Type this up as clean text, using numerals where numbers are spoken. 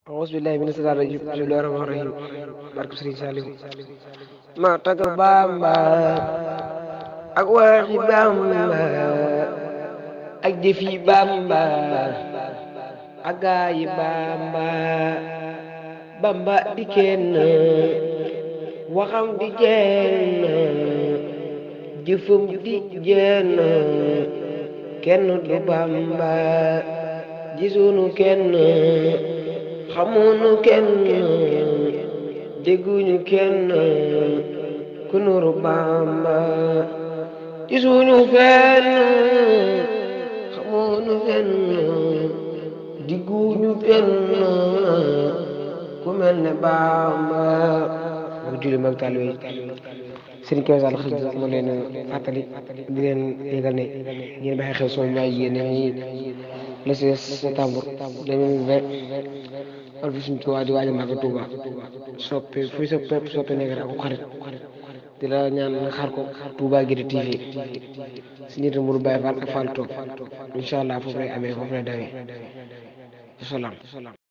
أعوذ بالله من الشيطان الرجيم بسم الله الرحمن الرحيم barke Sëriñ Saaliw ma taga Bamba ak waxi Bamba ak jëfi Bamba ak gaayi Bamba Bamba di kenn waxam di jenn jëfam di jenn kenn du Bamba gisunu kenn xamuñu kenn dégguñu kenn ku nuru Bamba gisuñu fenn xamuñu fenn dégguñu kenn ku mel ne Bamba bu julli mag taalibe yi Serigne Kewel Sall xëy moo leen fàttali di leen yëgal ne ngeen bàyyi xel sama may yéene ñi le 16 septembre 2020 wala fi suñu Tuubaa di waaj a màggal Tuubaa soppe fuy sa pepp soppe nekk rek ak xarit di la ñaan nga xaar ko Touba Guédé TV si ñetti Mourou Baye Fall ak Fall Top incha allah foofu lay amee foofu lay dawee salaam